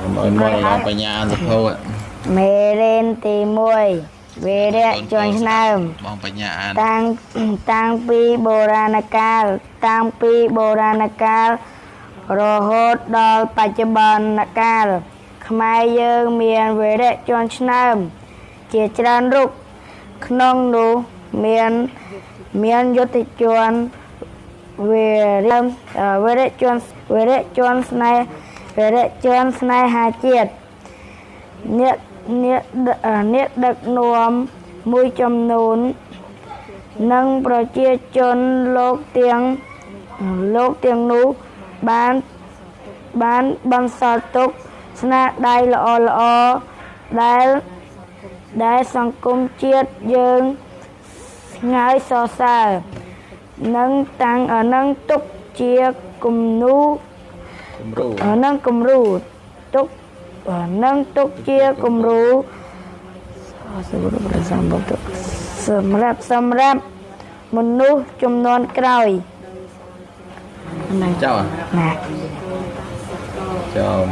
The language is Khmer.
ឲ្យមកបងបញ្ញាអានសភៅ មេរៀនទី1វីរៈជនឆ្នើម បងបញ្ញាអាន តាំងតាំងពីបុរាណកាល តាំងពីបុរាណកាលរហូតដល់បច្ចុប្បន្នកាល ខ្មែរយើងមានវីរៈជនឆ្នើមជាច្រើនរូបក្នុងនោះមានមានយុទ្ធជនវីរៈវីរៈជនវីរៈជនស្នេហ៍វីរៈជនស្នេហាជាតិ អ្នកអ្នកអ្នកដឹកនាំមួយចំនួននិងប្រជាជនលោកទាំងលោកទាំងនោះបានបានបន្សល់ទុកស្នាដៃល្អល្អដែលដែលសង្គមជាតិយើងស្ងើចសរសើរនិងតាំងនិងទុកជាគំនូ គំរូ នឹងគំរូទុកនឹងទុកជាគំរូសម្រាប់សម្រាប់សម្រាប់មនុស្សចំនួនក្រោយណា ចៅ ណា ចំ